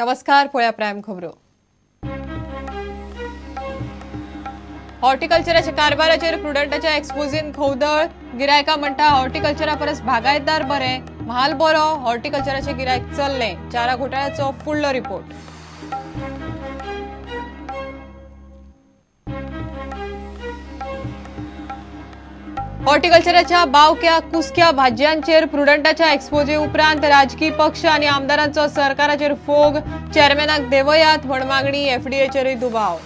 नमस्कार, पळया प्रायम खबरो. हॉर्टिकल्चराच्या कारभाराचेर प्रुडंटाच्या एक्सपोजीन खवदळ. गिरायका म्हणटा हॉर्टिकल्चरा परस बागायतदार बरे, म्हाल बरो, हॉर्टिकल्चराचे गिरायक चल्ले. चारा घोटाळ्याचो फुडलो रिपोर्ट. हॉर्टिकल्चराच्या बावक्या कुसक्या भाजयांचेर प्रुडंटाच्या एक्सपोजे उपरांत राजकीय पक्ष आनी आमदारांचो सरकाराचेर फोग. चेअरमॅनाक देवयात म्हण मागणी, एफडीएचेरूय दुबाव.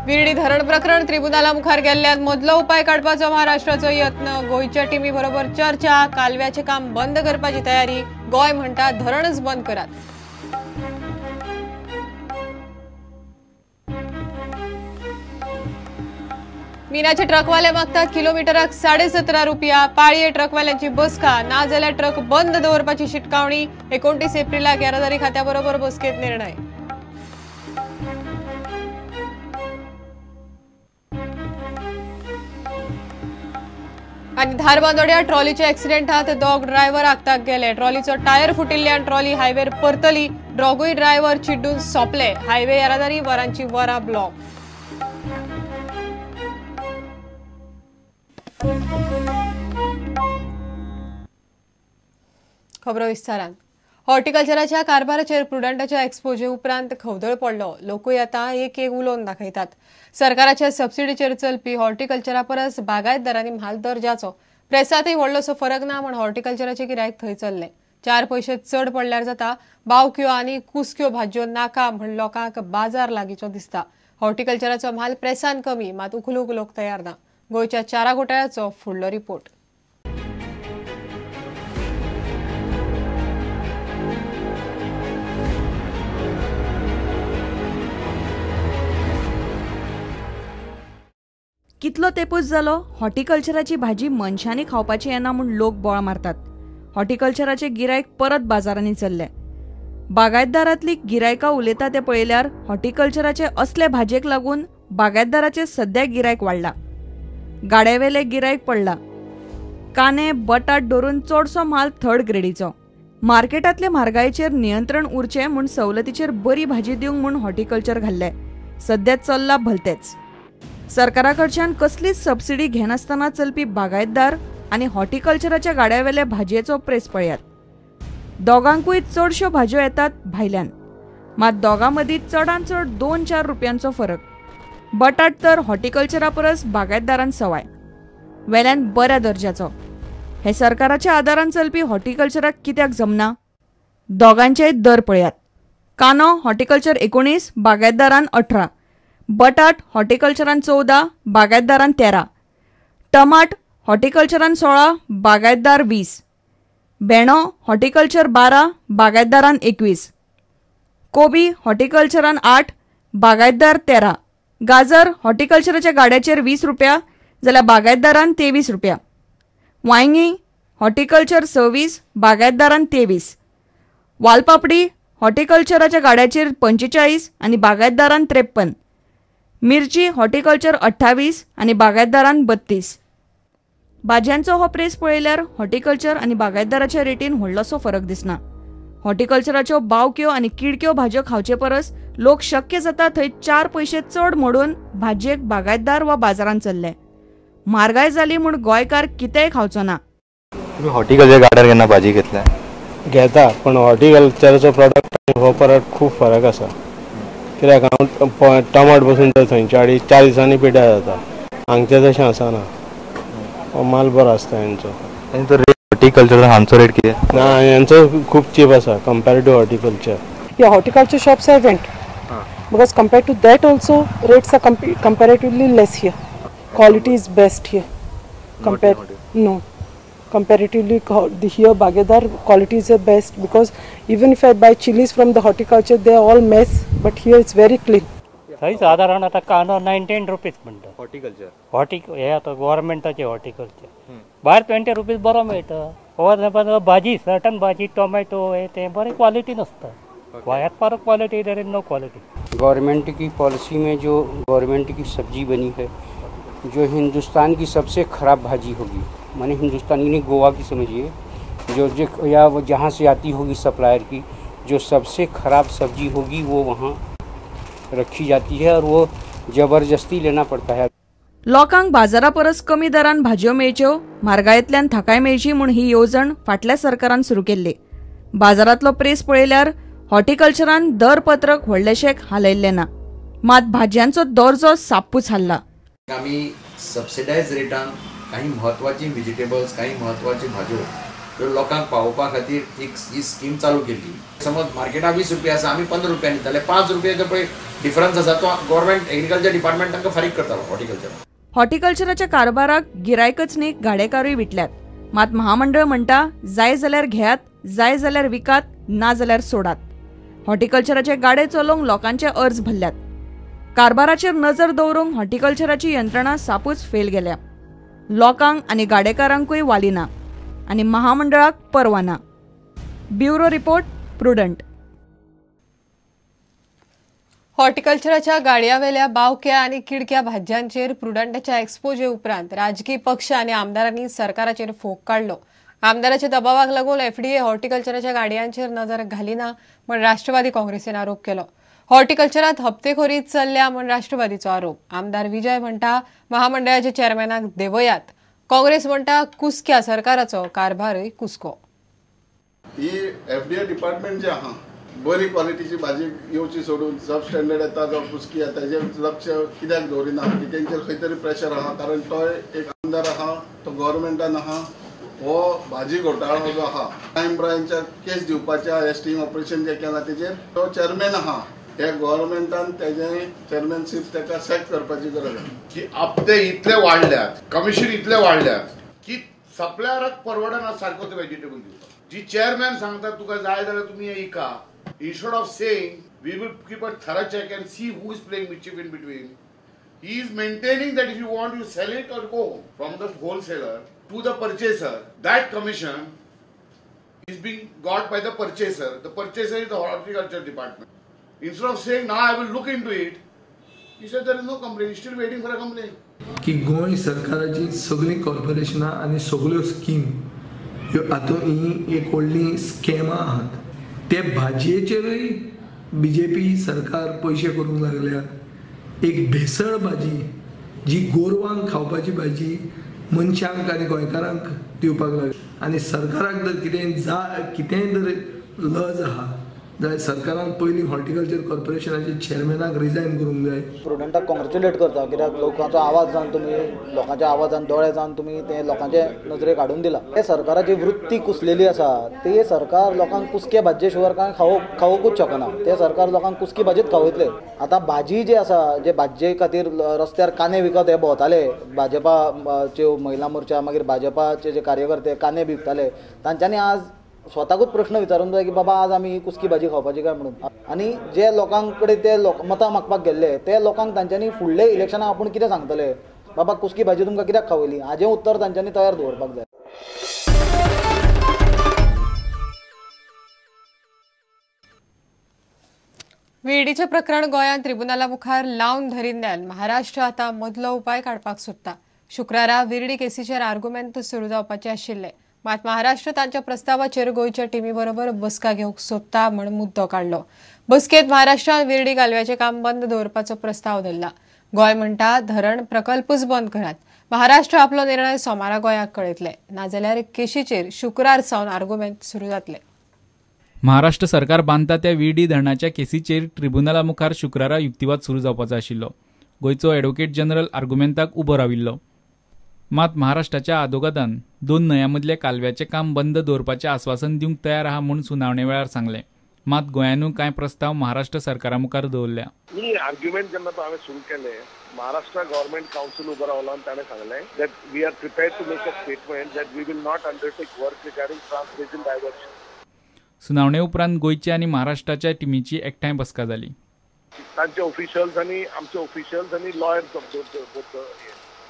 विर्डी धरण प्रकरण त्रिबुनाला मुखार गेल्ल्यान मदलो उपाय काडपाचो महाराष्ट्राचो यत्न. गोंयच्या टिमी बरोबर चर्चा, कालव्याचें काम बंद करपाची तयारी. गोंय म्हणटा धरणच बंद करात. मिनाचे ट्रकवाले मागतात किलोमिटराक 17.5 रुपया. पाळये ट्रकवाल्यांची बसका, ना जाल्यार ट्रक बंद दवरपाची शिटकावणी. 29 एप्रिलाक येरादारी खात्या बरोबर बसकेत निर्णय. आनी धारबांदोड्या ट्रॉलीच्या एक्सिडेंटात दोग ड्रायव्हर आगताक गेले. ट्रॉलीचो टायर फुटिल्ल्यान ट्रॉली हायवेर परतली. दोगूय ड्रायव्हर चिड्डून सोंपले. हायवे येरादारी वरांची वरां ब्लॉक. खबरो विस्तारान. हॉर्टिकल्चराच्या कारभाराचेर प्रुडंटाच्या एक्सपोजे उपरांत खवदळ पडलो. लोकूय आतां एक एक उलोवन दाखयतात. सरकाराच्या सबसिडीचेर चलपी हॉर्टिकल्चरा परस बागायतदारांनी म्हाल दर्जाचो. प्रेसांतय व्हडलोसो फरक ना म्हण हॉर्टिकल्चराचे गिरायक थंय चल्ले. 4 पयशे चड पडल्यार जाता. बावक्यो आनी कुसक्यो भाजयो नाका म्हण लोकांक बाजार लागींचो दिसता. हॉर्टिकल्चराचो म्हाल प्रेसान कमी, मात उखलूंक लोक तयार ना. गोंयच्या चारा घोटाळ्याचो फुडलो रिपोर्ट. कितलो तेपूच जालो हॉर्टिकल्चराची भाजी मनशांनी खावपाची येना म्हूण लोक बोळ मारतात. हॉर्टिकल्चराचे गिरायक परत बाजारांनी चल्ले. बागायतदारांतली गिरायकां उलयता ते पळयल्यार हॉर्टिकल्चराचे असले भाजयेक लागून बागायतदाराचे सद्या गिरायक वाडला. गाड्यावेले गिरायक पडला. काने बटाट धरून चडसो म्हाल थर्ड ग्रेडीचो. मार्केटांतले म्हारगायेचेर नियंत्रण उरचें म्हूण सवलतीचेर बरी भाजी दिवंक म्हूण हॉर्टिकल्चर घाल्ले. सद्या चल्ला भलतेच. सरकारा कडच्यान कसलीच सबसिडी घेनासतना चलपी बागायतदार आनी हॉर्टिकल्चराच्या गाड्यावेले भाजयेचो प्रेस पळयात. दोगांकूय चडश्यो भाजयो येतात भायल्यान, मात दोगां मदीं चडान चड 2-4 रुपयांचो फरक. बटाट तर हॉर्टिकल्चरा परस बागायतदारान सवाय, वेल्यान बऱ्या दर्जाचो. हे सरकाराच्या आदारान चलपी हॉर्टिकल्चराक कित्याक जमना? दोगांचेय दर पळयात. कांदो हॉर्टिकल्चर 19, बागायतदारान 18, बटाट हॉर्टिकल्चरान 14, बागायतदारान 13, टमाट हॉर्टिकल्चरान 16, बागायतदार 20, भेंडो हॉर्टिकल्चर 12, बागायतदारान 21, कोबी हॉर्टिकल्चरान 8, बागायतदार 13, गाजर हॉर्टिकल्चराच्या गाड्याचेर 20 रुपया जाल्यार बागायतदारान 23 रुपया, वांयगीं हॉर्टिकल्चर 26, बागायतदारान 23, वालपापडी हॉर्टिकल्चराच्या गाड्याचेर 45 आनी बागायतदारान 53, मिरची हॉर्टिकल्चर 28 आनी बागायतदारान 32. भाजयांचो हो प्रेस पळयल्यार हॉर्टिकल्चर आनी बागायतदाराच्या रेटीन व्हडलोसो फरक दिसना. हॉर्टिकल्चराच्यो बावक्यो आनी किडक्यो भाजयो खावचे परस लोक शक्य जाता थंय 4 पयशे चड मोडून भाजयेक बागायतदार वा बाजारांत चल्ले. म्हारगाय जाली म्हूण गोंयकार कितेंय खावचो ना. तुमी हॉर्टिकल्चर गाड्यार केन्ना भाजी घेतल्या? घेता, पण हॉर्टिकल्चराचो प्रॉडक्ट आनी हो प्रॉडक्ट खूब फरक आसा. कित्याक हांव टमाट बसून तर थंयच्या हाडी 4 दिसांनी पिड्यार जाता. हांगचें तशें आसना. हो माल बरो आसता हेंचो. तांचो रेट हॉर्टिकल्चर हांचो रेट कितें? ना, हेंचो खूब चीप आसा compared to horticulture. Yeah, horticulture shops I went because compared to that also rates are comparatively less here. Quality is best here. Comparatively here Bagedar quality is the best because even if I buy chilies from the horticulture they are all mess, but here it's very clean. थंय सादारण आतां कांदो 19 rupees म्हणटा. Horticulture हे आतां गव्हर्मेंटाचे horticulture भायर 20 rupees बरो मेळटा. ओवर भाजी सर्टन भाजी टोमॅटो हे ते बरे क्वालिटी नासता. गोंयांत पर quality, there is no quality. Government की पॉलिसी में जो गवर्नमेंट की सब्जी बनी है जो हिंदुस्तान की सबसे ख़राब भाजी होगी, माने हिंदुस्तानी नहीं गोवा की समझिए, जो या वो जहाँ से आती होगी सप्लायर की, जो सबसे ख़राब सब्जी होगी वो वहाँ रखी जाती है और वो ज़बरदस्ती लेना पड़ता है। लोकांक बाजारा परस कमी दरान भाजयो मेळच्यो, म्हारगायेंतल्यान थाकाय मेळची म्हूण ही येवजण फाटल्या सरकारान सुरू केल्ली। बाजारांतलो प्रेस पळयल्यार हॉर्टिकल्चरान दरपत्रक व्हडलेशें हालयल्लें ना, मात भाजयांचो दर्जो साप्पूच हाल्ला। आमी सबसिडायज रेटान काही म्हत्वाची व्हेजिटेबल्स, काही म्हत्वाची भाजयो ह्यो लोकांक पावोवपा खातीर एक ही स्कीम चालू केल्ली। समज मार्केटाक 20 रुपया आसा, आमी 15 रुपयांनी दिताले, 5 रुपयाचो पळय डिफरन्स आसा तो गव्हर्मेंट एग्रीकल्चर डिपार्टमेंट तांकां फारीक करतालो। हॉर्टिकल्चर हॉर्टिकल्चराच्या कारभाराक गिरायकच न्ही गाडेकारूय विटल्यात, मात महामंडळ म्हणटा जाय जाल्यार घेयात, जाय जाल्यार विकात, ना जाल्यार सोडात। हॉर्टिकल्चराचे गाडे चलोवंक लोकांचे अर्ज भरल्यात। कारभाराचेर नजर दवरूंक हॉर्टिकल्चराची यंत्रणा सापूच फेल गेल्या। लोकांक आनी गाडेकारांकूय वाली ना आनी महामंडळाक पर्वा ना। Bureau report, Prudent. हॉर्टिकल्चराच्या गाडयावेल्या बावक्या आनी किडक्या भाज्यांचेर प्रुडंटाच्या एक्सपोजे उपरांत राजकीय पक्ष आनी आमदारांनी सरकाराचेर फोग काडलो। आमदाराच्या दबावाक लागून एफडीए हॉर्टिकल्चराच्या गाडयांचेर नजर घालिना म्हण राष्ट्रवादी काँग्रेसीन आरोप केलो। हॉर्टिकल्चरात हप्तेखोरी चल्ल्या म्हण राष्ट्रवादीचो आरोप। आमदार विजय म्हणटा महामंडळाच्या चेअरमॅनाक देवयात। काँग्रेस म्हणटा कुसक्या सरकाराचो कारभारय कुसको। ही एफडीए डिपार्टमेंट जे आहा बरी क्वॉलिटीची भाजी येवची सोडून सब स्टँडर्ड येता जावं कुसकी येता हेजेर लक्ष कित्याक दवरिना की तेंचेर खंय तरी प्रेशर आहा, कारण तो एक आमदार आहा, तो गव्हर्मेंटान आहा। हो भाजी घोटाळो जो आहा क्रायम ब्रांचाक केस दिवपाच्या हे स्टिंग ऑपरेशन जें केलां तेजेर तो चेअरमॅन आहा, हे गव्हर्मेंटान तेजें चेअरमॅनशीप ताका सॅक करपाची गरज आहा। की हप्ते इतले वाडल्यात, कमिशन इतले वाडल्यात की सप्लायराक परवडना सारको ते वेजिटेबल दिवपाक। जी चेअरमॅन सांगता तुका जाय जाल्यार तुमी हें इका, instead of saying we will keep a thorough check and see who is playing mischief in between, he is maintaining that if you want you sell it or go home. From the wholesaler to the purchaser, that commission is being got by the purchaser. The purchaser is the horticulture department. Instead of saying now I will look into it, he said there is no complaint, he is still waiting for a complaint. की गोंय सरकाराची सगळीं कॉर्पोरेशनां आनी सगळ्यो scheme ह्यो हातूंत ही एक व्हडली स्कॅमां आहात। ते भाजयेचेरूय बीजेपी सरकार पयशे करूंक लागल्या। एक भेसळ भाजी जी गोरवांक खावपाची भाजी मनशांक आनी गोंयकारांक दिवपाक लागली। आनी सरकाराक जर कितेंय कितेंय जर लज आहा जाल्यार सरकारान पयलीं हॉर्टिकल्चर कॉर्पोरेशनाचे चेअरमॅनाक रिजायन करूंक जाय। प्रुडंटाक कॉंग्रेच्युलेट करता, कित्याक लोकांचो आवाज जावन तुमी लोकांच्या आवाजान दोळे जावन तुमी ते लोकांचे नजरेक हाडून दिला। ते सरकाराची वृत्ती कुसलेली आसा, ते सरकार लोकांक कुसके भाजये शिवाय कांय खावोकूच शकना। ते सरकार लोकांक कुसकी भाजीच खावयतले। आतां भाजी जी आसा, जे भाजये खातीर रस्त्यार कांदे विकत हे भोंवताले भाजपाच्यो महिला मोर्चा, मागीर भाजपाचे जे कार्यकर्ते कांदे विकताले, तांच्यांनी आज स्वताकूच प्रश्न विचारूंक जाय की बाबा आज आमी ही कुसकी भाजी खावपाची काय म्हणून। आनी जे लोकां कडेन ते मतां मागपाक गेल्ले ते लोकांक तांच्यांनी फुडले इलेक्शनाक आपूण कितें सांगतले, बाबा कुसकी भाजी तुमकां कित्याक खावयली, हाजें उत्तर तांच्यांनी तयार दवरपाक जाय। विर्डीचें प्रकरण गोंयांत ट्रिब्युनला मुखार लावन धरिल्ल्यान महाराष्ट्र आतां मदलो उपाय काडपाक सोदता। शुक्रारा विर्डी केसीचेर आर्गुमेंत सुरू जावपाचे आशिल्ले, मात महाराष्ट्र तांच्या प्रस्तावाचेर गोंयच्या टिमी बरोबर बसका घेवंक सोदता म्हण मुद्दो काडलो। बसकेंत महाराष्ट्रान विर्डी कालव्याचें काम बंद दवरपाचो प्रस्ताव धरला। गोंय म्हणटा धरण प्रकल्पूच बंद करात। महाराष्ट्र आपलो निर्णय सोमारा गोंयाक कळयतले, नाजाल्यार केशीचेर शुक्रार सावन आर्गुमेंत सुरू जातले। महाराष्ट्र सरकार बांदता त्या विर्डी धरणाच्या केसीचेर ट्रिब्युनला मुखार शुक्रारा युक्तिवाद सुरू जावपाचो आशिल्लो। गोंयचो एडवोकेट जनरल आर्गुमेंताक उबो राविल्लो, मात महाराष्ट्राच्या आदोगादान दोन न्हंयां मदल्या कालव्याचें काम बंद दवरपाचें आस्वासन दिवंक तयार आहा म्हूण सुनावणे वेळार सांगलें। मात गोंयानूय कांय प्रस्ताव महाराष्ट्र सरकारा मुखार दवरल्या। आर्ग्युमेंट जेन्ना हांवें सुरू केलें, महाराष्ट्र गव्हर्मेंट कावन्सिल उबो रावलो आनी ताणें सांगलें that we are prepared to make a statement that we will not undertake work regarding trans basin diversion. सुनावणे उपरांत गोंयच्या आनी महाराष्ट्राच्या टिमीची एकठांय बसका जाली। तांचे ऑफिशियल्स आनी आमचे ऑफिशियल्स आनी lawyers of both.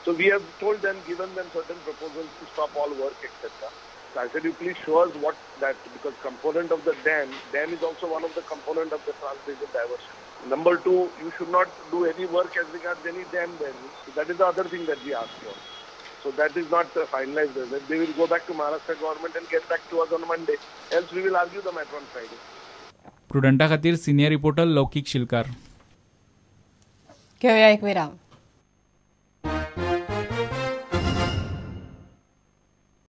So we have told them, given them certain proposals to stop all work, etc. So I said, you please show us what that, because component of the dam is also one of the component of the trans-basin diversion. Number two, you should not do any work as regards any dam then. So that is the other thing that we asked for. So that is not finalized. They will go back to Maharashtra government and get back to us on Monday. Else we will argue the matter on Friday. प्रुडंटा खातीर senior reporter लौकिक शिलकार. घेऊया एक विराम.